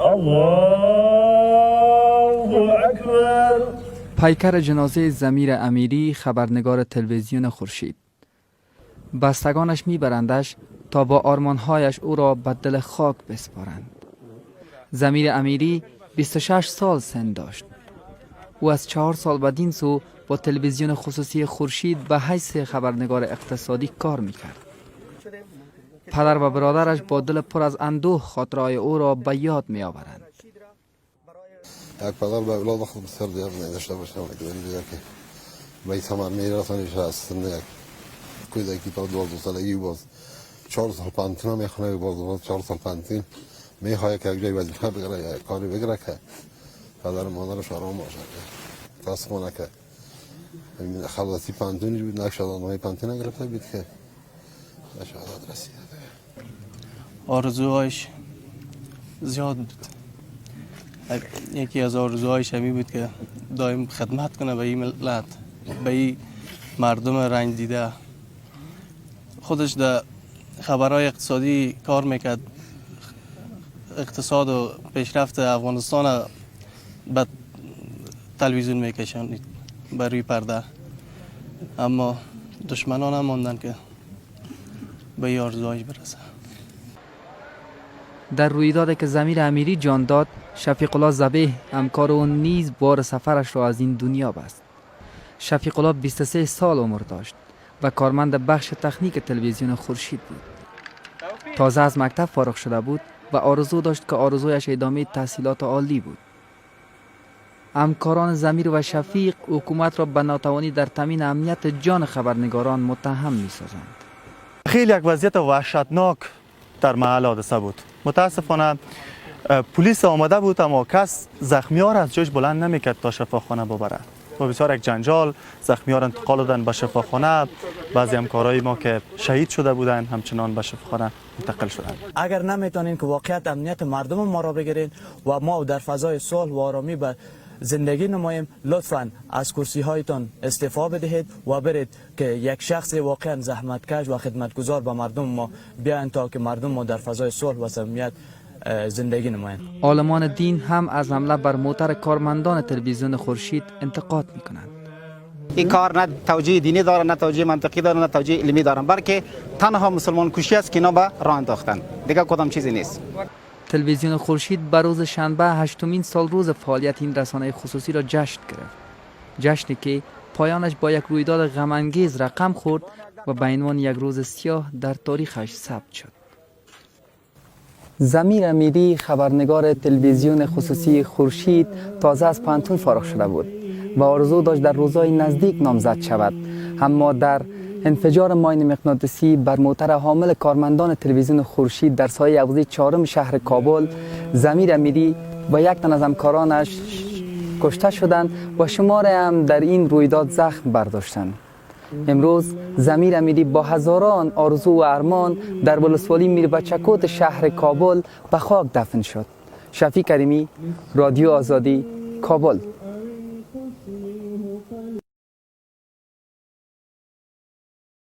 الله اکبر. پیکر جنازه ضمیر امیری، خبرنگار تلویزیون خورشید. بستگانش میبرندش تا با آرمانهایش او را به دل خاک بسپارند. ضمیر امیری 26 سال سن داشت. او از 4 سال بدین سو با تلویزیون خصوصی خورشید به حیث خبرنگار اقتصادی کار میکرد. پدر و برادرش با دل پر از اندوه خاطرهای او را به یاد میآورند. یک پدر به اولاد خود بسیار زیاد نداشته باشه، که دیگه که به ثمر میرسانیش. از سن یک کودکی تا 12 سالگی باز 4 سال پوهنتون میخونه، باز 4 سال پوهنتون میخواد که یک جای وظیفه بگیره یا یک کاری بگیره که پدر و مادرش آرام باشه. متاسفانه که خلاصی پوهنتونی بود، یک شهادتنامه پوهنتون گرفته بود که به شهادت رسیده. آرزوهایش زیاد بود. یکی از آرزوهایش همی بود که دایم خدمت کنه به این ملت، به این مردم رنج دیده. خودش در خبرهای اقتصادی کار میکرد، اقتصاد و پیشرفت افغانستان به تلویزیون میکشند بر روی پرده، اما دشمنان نماندن که به این آرزوهایش برسه. در رویدادی که ضمیر امیری جان داد، شفیق الله ذبیح، همکار او نیز بار سفرش را از این دنیا بست. شفیق الله 23 سال عمر داشت و کارمند بخش تخنیک تلویزیون خورشید بود. تازه از مکتب فارغ شده بود و آرزو داشت که آرزویش ادامه تحصیلات عالی بود. همکاران ضمیر و شفیق حکومت را به ناتوانی در تامین امنیت جان خبرنگاران متهم می سازند. خیلی یک وضعیت وحشتناک در محل حادثه بود. متاسفانه پلیس آمده بود، اما کس زخمی ها را از جایش بلند نمیکرد تا شفاخانه ببره و بسیار یک جنجال زخمی ها را انتقال دادن به شفاخانه. بعضی همکارای ما که شهید شده بودند، همچنان به شفاخانه منتقل شدند. اگر نمیتونین که واقعیت امنیت مردم ما را بگیرین و ما در فضای صلح و آرامی به زندگی نماییم، لطفا از کرسی هایتان استعفا بدهید و برید که یک شخص واقعا زحمتکش و خدمتگزار به مردم ما بیاین تا که مردم ما در فضای صلح و صمیمیت زندگی نمایند. عالمان دین هم از حمله بر موتر کارمندان تلویزیون خورشید انتقاد می کنند. این کار نه توجیه دینی داره، نه توجیه منطقی داره، نه توجیه علمی داره، بلکه تنها مسلمان کشی است که اینا به راه انداختن، دیگه کدام چیزی نیست. تلویزیون خورشید بر روز شنبه هشتمین سال روز فعالیت این رسانه خصوصی را جشن گرفت. جشنی که پایانش با یک رویداد غمانگیز رقم خورد و به عنوان یک روز سیاه در تاریخش ثبت شد. ضمیر امیری، خبرنگار تلویزیون خصوصی خورشید، تازه از پوهنتون فارغ شده بود و آرزو داشت در روزهای نزدیک نامزد شود، اما در انفجار ماین مغناطیسی بر موتر حامل کارمندان تلویزیون خورشید در ساحه حوزه چهارم شهر کابل، ضمیر امیری و یک تن از همکارانش کشته شدند و شماری هم در این رویداد زخم برداشتند. امروز ضمیر امیری با هزاران آرزو و ارمان در ولسوالی میربچه کوت شهر کابل به خاک دفن شد. شفیع کریمی، رادیو آزادی، کابل.